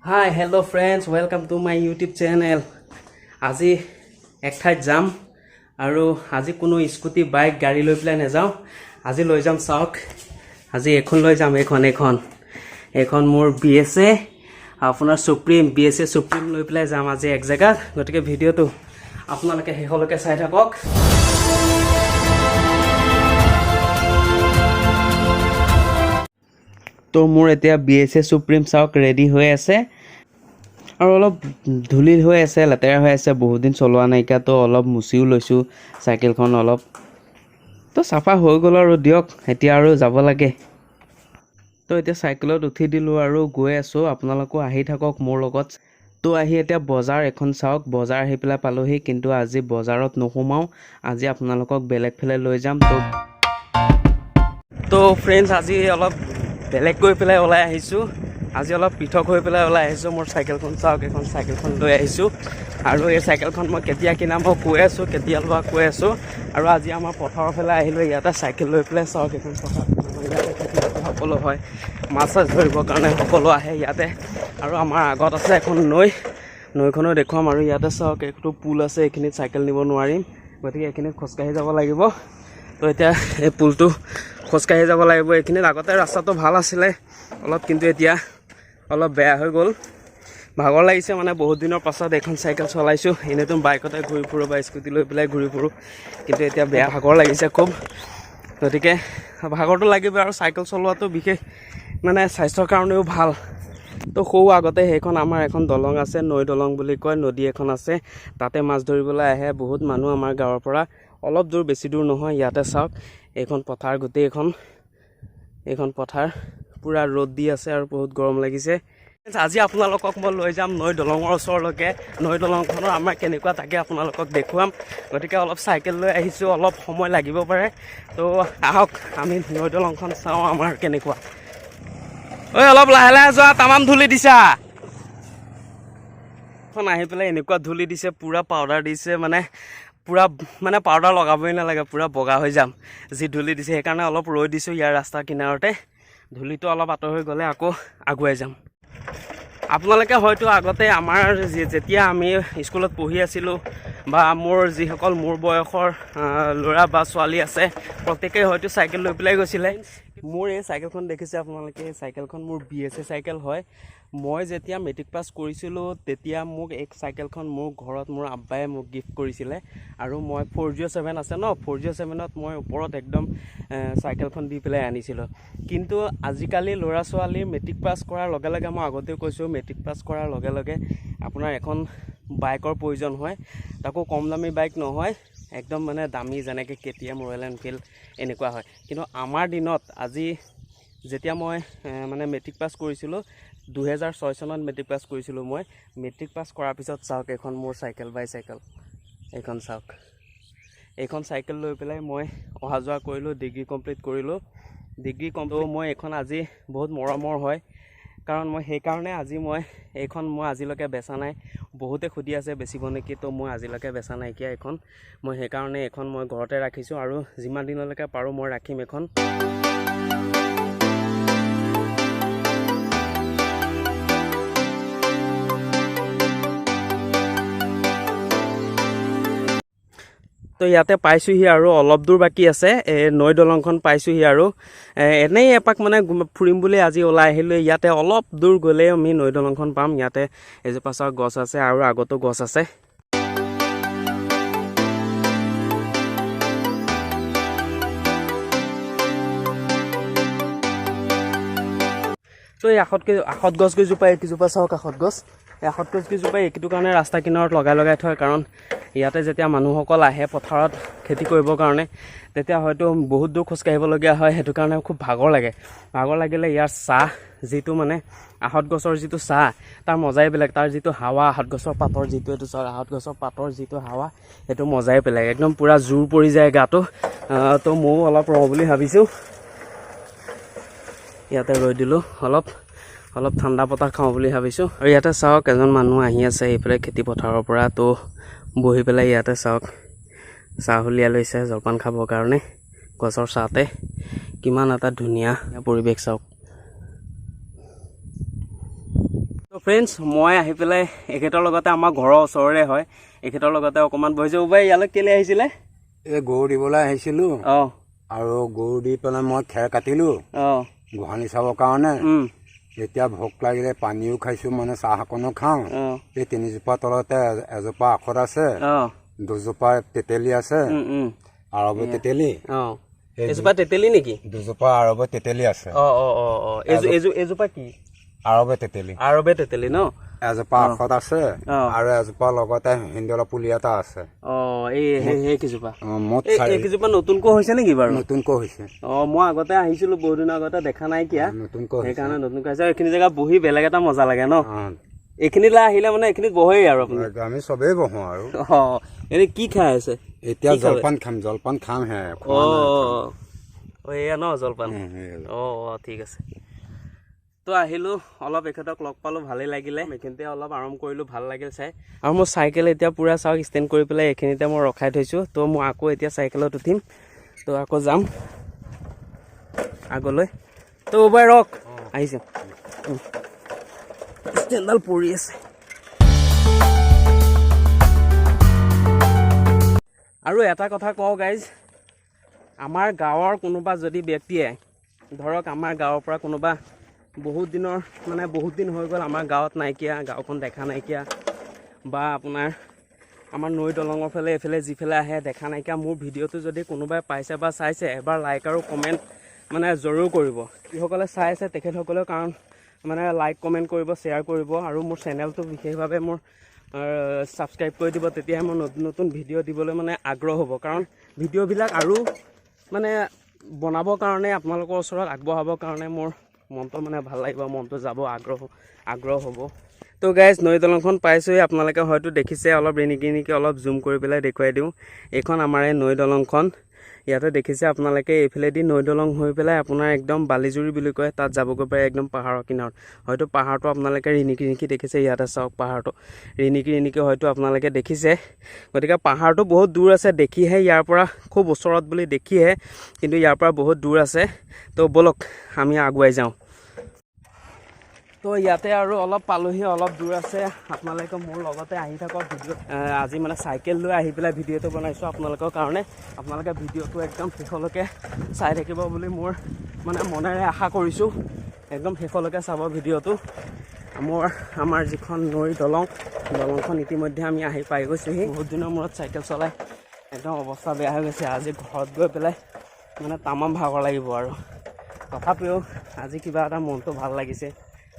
Hi, hello friends, welcome to my YouTube channel. আজি এক ঠাইত যাম আৰু আজি কোনো স্কুটি, বাইক, গাড়ী লৈ পেলাই নাযাওঁ। আজি লৈ যাম, চাওক, আজি এইখন লৈ যাম। এইখন মোৰ বিএছএ আপোনাৰ চুপ্ৰিম, বিএছএ চুপ্ৰিম লৈ পেলাই যাম আজি এক জেগাত। গতিকে ভিডিঅ'টো আপোনালোকে শেষলৈকে চাই থাকক। তো মোৰ এতিয়া বিএছএ চুপ্ৰিম চাওক ৰেডি হৈ আছে আৰু অলপ ধূলি হৈ আছে, লেতেৰা হৈ আছে, বহুত দিন চলোৱা নাইকিয়া। তো অলপ মুচিও লৈছোঁ চাইকেলখন অলপ। তো চাফা হৈ গ'ল আৰু দিয়ক, এতিয়া আৰু যাব লাগে। তো এতিয়া চাইকেলত উঠি দিলোঁ আৰু গৈ আছোঁ। আপোনালোকো আহি থাকক মোৰ লগত। তো আহি এতিয়া বজাৰ এখন চাওক, বজাৰ আহি পেলাই পালোহি। কিন্তু আজি বজাৰত নোসোমাওঁ, আজি আপোনালোকক বেলেগ ফালে লৈ যাম। তো ফ্ৰেণ্ডছ, আজি অলপ বেলেগ গৈ পেলাই ওলাই আহিছোঁ। আজি অলপ পৃথক হৈ পেলাই ওলাই আহিছোঁ। মোৰ চাইকেলখন চাওক, এইখন চাইকেলখন লৈ আহিছোঁ। আৰু এই চাইকেলখন মই কেতিয়া কিনা মই কৈ আছোঁ, কেতিয়া লোৱা কৈ আছোঁ। আৰু আজি আমাৰ পথাৰৰ ফালে আহিলোঁ। ইয়াতে চাইকেল লৈ পেলাই চাওক, এইখন পথাৰ। আমাৰ ইয়াতে খেতি বাতি সকলো হয়, মাছ চাছ ধৰিবৰ কাৰণে সকলো আহে ইয়াতে। আৰু আমাৰ আগত আছে এখন নৈ, নৈখনো দেখুৱাম। আৰু ইয়াতে চাওক, এইটো পুল আছে, এইখিনিত চাইকেল নিব নোৱাৰিম, গতিকে এইখিনিত খোজকাঢ়ি যাব লাগিব। তো এতিয়া এই পুলটো খোজকাঢ়ি যাব লাগিব। এইখিনিত আগতে ৰাস্তাটো ভাল আছিলে অলপ, কিন্তু এতিয়া অলপ বেয়া হৈ গ'ল। ভাগৰ লাগিছে, মানে বহুত দিনৰ পাছত এইখন চাইকেল চলাইছোঁ। এনেইতো বাইকতে ঘূৰি ফুৰোঁ বা স্কুটি লৈ পেলাই ঘূৰি ফুৰোঁ, কিন্তু এতিয়া বেয়া ভাগৰ লাগিছে খুব। গতিকে ভাগৰটো লাগিব আৰু চাইকেল চলোৱাটো বিশেষ মানে স্বাস্থ্যৰ কাৰণেও ভাল। তো সৌ আগতে সেইখন আমাৰ এখন দলং আছে, নৈ দলং বুলি কয়, নদী এখন আছে, তাতে মাছ ধৰিবলৈ আহে বহুত মানুহ আমাৰ গাঁৱৰ পৰা। অলপ দূৰ, বেছি দূৰ নহয়। ইয়াতে চাওক, এইখন পথাৰ, গোটেই এইখন পথাৰ। পূৰা ৰ'দ দি আছে আৰু বহুত গৰম লাগিছে। আজি আপোনালোকক মই লৈ যাম নৈ দলঙৰ ওচৰলৈকে। নৈ দলংখনৰ আমাৰ কেনেকুৱা তাকে আপোনালোকক দেখুৱাম। গতিকে অলপ চাইকেল লৈ আহিছোঁ, অলপ সময় লাগিব পাৰে। তো আহক, আমি নৈ দলংখন চাওঁ আমাৰ কেনেকুৱা। ঐ, অলপ লাহে লাহে যোৱা, তামাম ধূলি দিছা। এখন আহি পেলাই এনেকুৱা ধূলি দিছে, পূৰা পাউডাৰ দিছে, মানে পূৰা মানে পাউডাৰ লগাবই নালাগে, পূৰা বগা হৈ যাম যি ধূলি দিছে। সেইকাৰণে অলপ ৰৈ দিছোঁ ইয়াৰ ৰাস্তাৰ কিনাৰতে। ধূলিটো অলপ আঁতৰ হৈ গ'লে আকৌ আগুৱাই যাম। আপোনালোকে হয়তো আগতে আমাৰ যেতিয়া আমি স্কুলত পঢ়ি আছিলোঁ বা মোৰ যিসকল মোৰ বয়সৰ ল'ৰা বা ছোৱালী আছে, প্ৰত্যেকেই হয়তো চাইকেল লৈ পেলাই গৈছিলে। মোৰ এই চাইকেলখন দেখিছে আপোনালোকে, এই চাইকেলখন মোৰ বিএছএ চাইকেল হয়। মই যেতিয়া মেট্ৰিক পাছ কৰিছিলোঁ, তেতিয়া মোক এই চাইকেলখন মোৰ ঘৰত মোৰ আব্বাই মোক গিফ্ট কৰিছিলে। আৰু মই 407 আছে ন, 407ত মই ওপৰত একদম চাইকেলখন দি পেলাই আনিছিলোঁ। কিন্তু আজিকালি ল'ৰা ছোৱালী মেট্ৰিক পাছ কৰাৰ লগে লগে, মই আগতেও কৈছোঁ, মেট্ৰিক পাছ কৰাৰ লগে লগে আপোনাৰ এখন বাইকৰ প্ৰয়োজন হয়। তাকো কম দামী বাইক নহয়, একদম মানে দামী, যেনেকৈ কেটিএম, ৰয়েল এনফিল্ড এনেকুৱা হয়। কিন্তু আমাৰ দিনত আজি যেতিয়া মই মানে মেট্ৰিক পাছ কৰিছিলোঁ, 2006 চনত মেট্ৰিক পাছ কৰিছিলোঁ মই। মেট্ৰিক পাছ কৰাৰ পিছত চাওক, এইখন মোৰ চাইকেল, বাইচাইকেল এইখন চাওক। এইখন চাইকেল লৈ পেলাই মই অহা যোৱা কৰিলোঁ, ডিগ্ৰী কমপ্লিট কৰিলোঁ। ডিগ্ৰী কমপ্লিট মই এইখন আজি বহুত মৰমৰ হয়, কাৰণ মই সেইকাৰণে আজি মই এইখন মই আজিলৈকে বেচা নাই। বহুতে সুধি আছে বেচিব নেকি, তো মই আজিলৈকে বেচা নাইকিয়া এইখন। মই সেইকাৰণে এইখন মই ঘৰতে ৰাখিছোঁ আৰু যিমান দিনলৈকে পাৰোঁ মই ৰাখিম এইখন। তো ইয়াতে পাইছোঁহি আৰু অলপ দূৰ বাকী আছে। এই নৈ দলংখন পাইছোঁহি আৰু এনেই এপাক মানে ফুৰিম বুলি আজি ওলাই আহিলোঁ। ইয়াতে অলপ দূৰ গ'লেই আমি নৈ দলংখন পাম। ইয়াতে এজোপা চাওক গছ আছে আৰু আগতো গছ আছে। তো এই আখত গছ কেইজোপা, এইকেইজোপা চাওক আখত গছ। এই আখত গছ কেইজোপা এইটো কাৰণে ৰাস্তা কিনাৰত লগাই লগাই থয়, কাৰণ ইয়াতে যেতিয়া মানুহসকল আহে পথাৰত খেতি কৰিবৰ কাৰণে, তেতিয়া হয়তো বহুত দূৰ খোজকাঢ়িবলগীয়া হয়। সেইটো কাৰণে খুব ভাগৰ লাগে। ভাগৰ লাগিলে ইয়াৰ ছাঁ যিটো, মানে আহঁত গছৰ যিটো ছাঁ, তাৰ মজাই বেলেগ। তাৰ যিটো হাৱা, আহঁত গছৰ পাতৰ যিটো, এইটো চাওক, আহঁত গছৰ পাতৰ যিটো হাৱা, সেইটো মজাই বেলেগ, একদম পূৰা জোৰ পৰি যায় গাটো। তো ময়ো অলপ ৰওঁ বুলি ভাবিছোঁ। ইয়াতে ৰৈ দিলোঁ, অলপ অলপ ঠাণ্ডা বতাহ খাওঁ বুলি ভাবিছোঁ। আৰু ইয়াতে চাওক, এজন মানুহ আহি আছে এইফালে খেতি পথাৰৰ পৰা। তো বহি পেলাই ইয়াতে চাওক চাহ উলিয়াই লৈছে জলপান খাবৰ কাৰণে গছৰ ছাঁতে। কিমান এটা ধুনীয়া পৰিৱেশ চাওক। তো তো ফ্ৰেণ্ডছ, মই আহি পেলাই এখেতৰ লগতে, আমাৰ ঘৰৰ ওচৰৰে হয়, এখেতৰ লগতে অকণমান বহিছোঁ। উবাই, ইয়ালৈ কেলৈ আহিছিলে? এই গৰু দিবলৈ আহিছিলোঁ। আৰু গৰু দি পেলাই মই খেৰ কাটিলোঁ গোহালি চাবৰ কাৰণে। এতিয়া ভোক লাগিলে, পানীও খাইছোঁ, মানে চাহ অকণো খাওঁ। এই তিনিজোপা তলতে এজোপা আখত আছে, দুজোপা তেতেলী আছে, আৰৱী তেতেলী। এজোপা তেতেলী নেকি? দুজোপা আৰৱী তেতেলী আছে। এজোপা কি? আৰৱে তেতেলী। আৰৱে তেতেলী ন? এজোপা আখত আছে আৰু এজোপা লগতে হিন্দলা পুলি এটা আছে। এই সেইকেইজোপা? মুঠ এইকেইজোপা নতুনকৈ হৈছে নেকি বাৰু? নতুনকৈ হৈছে। মই আগতে আহিছিলো বহুত দিনৰ আগতে, দেখা নাইকিয়া। নতুনকৈ, সেইকাৰণে নতুনকৈ হৈছে। এইখিনি জেগা বহি বেলেগ এটা মজা লাগে ন? এইখিনিলৈ আহিলে মানে এইখিনিত বহেই আৰু আপুনি? আমি চবেই বহো আৰু। এনেই কি খাই আছে? এতিয়া জলপান খাম, জলপান খামহে। এয়া ন জলপান? ঠিক আছে। তো আহিলোঁ, অলপ এখেতক লগ পালোঁ, ভালেই লাগিলে। এইখিনিতে অলপ আৰাম কৰিলোঁ, ভাল লাগিল চাই। আৰু মোৰ চাইকেল এতিয়া পূৰা চাওক ষ্টেণ্ড কৰি পেলাই এইখিনিতে মই ৰখাই থৈছোঁ। তো মই আকৌ এতিয়া চাইকেলত উঠিম, তো আকৌ যাম আগলৈ। তো উবাই ৰক, আহিছোঁ, ষ্টেণ্ডডাল পৰি আছে। আৰু এটা কথা কওঁ গাইজ, আমাৰ গাঁৱৰ কোনোবা যদি ব্যক্তিয়ে, ধৰক আমাৰ গাঁৱৰ পৰা কোনোবা বহুত দিনৰ, মানে বহুত দিন হৈ গ'ল আমাৰ গাঁৱত নাইকিয়া, গাঁওখন দেখা নাইকিয়া, বা আপোনাৰ আমাৰ নৈ দলঙৰ ফালে এইফালে যিফালে আহে দেখা নাইকিয়া, মোৰ ভিডিঅ'টো যদি কোনোবাই পাইছে বা চাইছে, এবাৰ লাইক আৰু কমেণ্ট মানে জৰুৰ কৰিব। যিসকলে চাই আছে তেখেতসকলেও কাৰণ মানে লাইক কমেণ্ট কৰিব, শ্বেয়াৰ কৰিব, আৰু মোৰ চেনেলটো বিশেষভাৱে মোৰ ছাবস্ক্ৰাইব কৰি দিব। তেতিয়াহে মই নতুন নতুন ভিডিঅ' দিবলৈ মানে আগ্ৰহ হ'ব। কাৰণ ভিডিঅ'বিলাক আৰু মানে বনাবৰ কাৰণে, আপোনালোকৰ ওচৰত আগবঢ়াবৰ কাৰণে মোৰ মনটো মানে ভাল লাগিব, মনটো যাব, আগ্ৰহ হ'ব। তো গাইজ, নৈ দলংখন পাইছোঁহি। আপোনালোকে হয়তো দেখিছে, অলপ ৰিণিকি ৰিণিকি অলপ জুম কৰি পেলাই দেখুৱাই দিওঁ। এইখন আমাৰ এই নৈ দলংখন। ইয়াতে দেখিছে আপোনালোকে, এইফালেদি নৈ দলং হৈ পেলাই আপোনাৰ একদম বালিজুৰি বুলি কয়, তাত যাবগৈ পাৰে একদম পাহাৰৰ কিনাৰত। হয়তো পাহাৰটো আপোনালোকে ৰিণিকি ৰিণিকি দেখিছে, ইয়াতে চাওক পাহাৰটো ৰিণিকি ৰিণিকি হয়তো আপোনালোকে দেখিছে। গতিকে পাহাৰটো বহুত দূৰ আছে, দেখিহে ইয়াৰ পৰা খুব ওচৰত বুলি দেখিহে, কিন্তু ইয়াৰ পৰা বহুত দূৰ আছে। তো ব'লক আমি আগুৱাই যাওঁ। তো ইয়াতে আৰু অলপ পালোহি, অলপ দূৰ আছে। আপোনালোকে মোৰ লগতে আহি থাকক ভিডিঅ'। আজি মানে চাইকেল লৈ আহি পেলাই ভিডিঅ'টো বনাইছোঁ আপোনালোকৰ কাৰণে। আপোনালোকে ভিডিঅ'টো একদম শেষলৈকে চাই থাকিব বুলি মোৰ মানে মনেৰে আশা কৰিছোঁ। একদম শেষলৈকে চাব ভিডিঅ'টো। আমাৰ যিখন নৈৰ দলং, দলংখন ইতিমধ্যে আমি আহি পাই গৈছোঁহি। বহুত দিনৰ মূৰত চাইকেল চলাই একদম অৱস্থা বেয়া হৈ গৈছে। আজি ঘৰত গৈ পেলাই মানে তামাম ভাগৰ লাগিব আৰু। তথাপিও আজি কিবা এটা মনটো ভাল লাগিছে,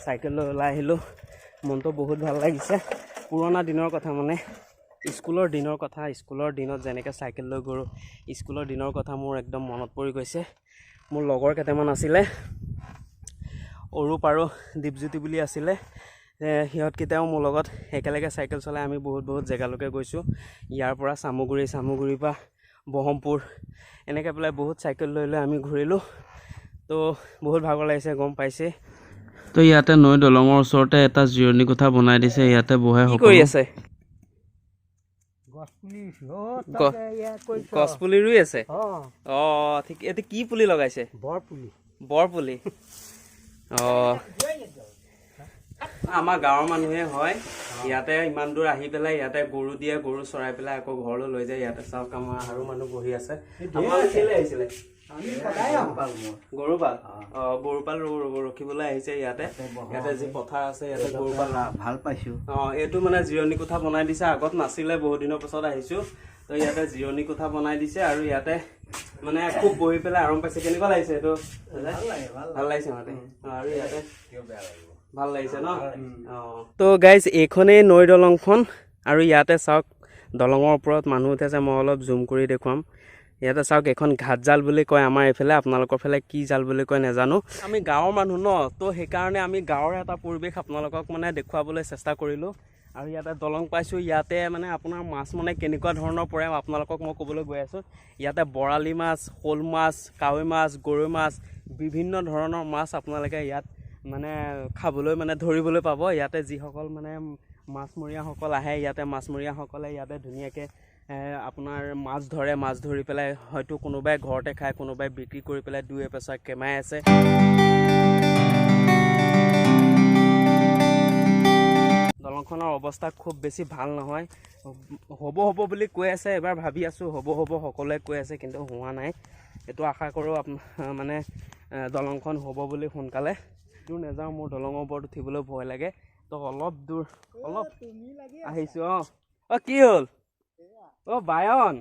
চাইকেল লৈ ওলাই আহিলোঁ, মনটো বহুত ভাল লাগিছে। পুৰণা দিনৰ কথা, মানে স্কুলৰ দিনৰ কথা, স্কুলৰ দিনত যেনেকৈ চাইকেল লৈ গ'লোঁ, স্কুলৰ দিনৰ কথা মোৰ একদম মনত পৰি গৈছে। মোৰ লগৰ কেইটামান আছিলে, অৰূপ আৰু দীপজ্যোতি বুলি আছিলে। সিহঁতকেইটাও মোৰ লগত একেলগে চাইকেল চলাই আমি বহুত বহুত জেগালৈকে গৈছোঁ। ইয়াৰ পৰা চামগুৰি, চামগুৰিৰ পৰা বহৰমপুৰ, এনেকৈ পেলাই বহুত চাইকেল লৈ লৈ আমি ঘূৰিলোঁ। তো বহুত ভাগৰ লাগিছে, গম পাইছে। তো ইয়াতে নৈ দলঙৰ ওচৰতে এটা জিৰণি কোঠা বনাই দিছে, ইয়াতে বহে। কি কৰি আছে? গছ পুলি ৰুই আছে। ঠিক, এইটো কি পুলি লগাইছে? বৰপুলি। বৰপুলি। আমাৰ গাঁৱৰ মানুহে হয়, ইয়াতে ইমান দূৰ আহি পেলাই ইয়াতে গৰু দিয়ে, গৰু চৰাই পেলাই আকৌ ঘৰলৈ লৈ যায়। ইয়াতে চাওক আমাৰ আৰু মানুহ বহি আছে। কেলৈ আহিছিলে? গৰুপাল। গৰুপাল ৰখিবলৈ আহিছে ইয়াতে। ইয়াতে যি পথাৰ আছে ইয়াতে গৰুপাল। ভাল পাইছো। এইটো মানে জিৰণি কোঠা বনাই দিছে, আগত নাছিলে, বহুত দিনৰ পাছত আহিছো। তো ইয়াতে জিৰণি কোঠা বনাই দিছে আৰু ইয়াতে মানে খুব বহি পেলাই আৰাম পাইছে। কেনেকুৱা লাগিছে এইটো? ভাল লাগিছে মানে। আৰু ইয়াতে ভাল লাগিছে ন? তো গাইজ, এইখনেই নৈ দলংখন। আৰু ইয়াতে চাওক দলঙৰ ওপৰত মানুহ উঠি আছে, মই অলপ জুম কৰি দেখুৱাম। ইয়াতে চাওক এইখন ঘাট জাল বুলি কয় আমাৰ এইফালে, আপোনালোকৰ ফালে কি জাল বুলি কয় নাজানো। আমি গাঁৱৰ মানুহ ন, তো সেইকাৰণে আমি গাঁৱৰ এটা পৰিৱেশ আপোনালোকক মানে দেখুৱাবলৈ চেষ্টা কৰিলোঁ। আৰু ইয়াতে দলং পাইছোঁ, ইয়াতে মানে আপোনাৰ মাছ মানে কেনেকুৱা ধৰণৰ পৰে আপোনালোকক মই ক'বলৈ গৈ আছোঁ। ইয়াতে বৰালি মাছ, শ'ল মাছ, কাৱৈ মাছ, গৰৈ মাছ, বিভিন্ন ধৰণৰ মাছ আপোনালোকে ইয়াত মানে খাবলৈ মানে ধৰিবলৈ পাব। ইয়াতে যিসকল মানে মাছমৰীয়াসকল আহে, ইয়াতে মাছমৰীয়াসকলে ইয়াতে ধুনীয়াকৈ আপোনাৰ মাছ ধৰে। মাছ ধৰি পেলাই হয়তো কোনোবাই ঘৰতে খায়, কোনোবাই বিক্ৰী কৰি পেলাই দুই এপইচা কেমাই আছে। দলংখনৰ অৱস্থা খুব বেছি ভাল নহয়। হ'ব হ'ব বুলি কৈ আছে, এবাৰ ভাবি আছোঁ হ'ব হ'ব সকলোৱে কৈ আছে, কিন্তু হোৱা নাই। এইটো আশা কৰোঁ মানে দলংখন হ'ব বুলি সোনকালে। দূৰ নাযাওঁ, মোৰ দলঙৰ ওপৰত উঠিবলৈ ভয় লাগে। তো অলপ দূৰ অলপ আহিছোঁ। অঁ অঁ কি হ'ল? অ' বায়ন,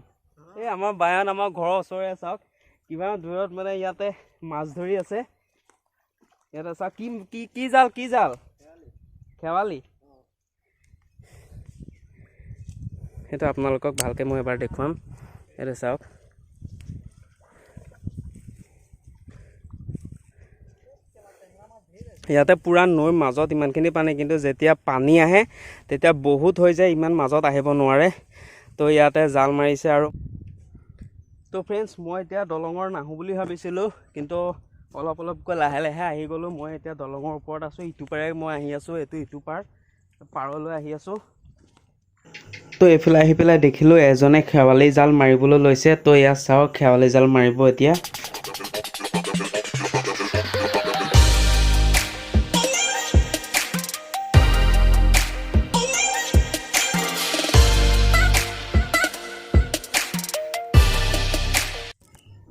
এই আমাৰ বায়ন আমাৰ ঘৰৰ ওচৰৰে। চাওক কিমান দূৰত মানে ইয়াতে মাছ ধৰি আছে। ইয়াতে চাওক কি কি কি জাল, কি জাল? খেৱালি। সেইটো আপোনালোকক ভালকৈ মই এবাৰ দেখুৱাম। এইটো চাওক, ইয়াতে পূৰা নৈৰ মাজত ইমানখিনি পানী, কিন্তু যেতিয়া পানী আহে তেতিয়া বহুত হৈ যায়, ইমান মাজত আহিব নোৱাৰে। তো ইয়াতে জাল মাৰিছে। আৰু তো ফ্ৰেণ্ডছ, মই এতিয়া দলঙৰ নাহোঁ বুলি ভাবিছিলোঁ, কিন্তু অলপ অলপকৈ লাহে লাহে আহি গ'লোঁ। মই এতিয়া দলঙৰ ওপৰত আছোঁ, ইটো পাৰে মই আহি আছোঁ, এইটো ইটো পাৰ পাৰলৈ আহি আছোঁ। তো এইফালে আহি পেলাই দেখিলোঁ এজনে খেৱালি জাল মাৰিবলৈ লৈছে। তো ইয়াত চাওক, খেৱালি জাল মাৰিব এতিয়া।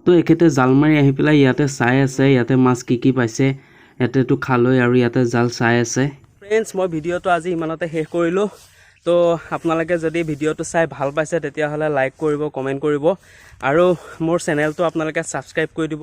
তো এখেতে জাল মাৰি আহি পেলাই ইয়াতে চাই আছে, ইয়াতে মাছ কি কি পাইছে। ইয়াতেতো খালৈ আৰু ইয়াতে জাল চাই আছে। ফ্ৰেণ্ডছ, মই ভিডিঅ'টো আজি ইমানতে শেষ কৰিলোঁ। তো আপোনালোকে যদি ভিডিঅ'টো চাই ভাল পাইছে তেতিয়াহ'লে লাইক কৰিব, কমেণ্ট কৰিব আৰু মোৰ চেনেলটো আপোনালোকে ছাবস্ক্ৰাইব কৰি দিব।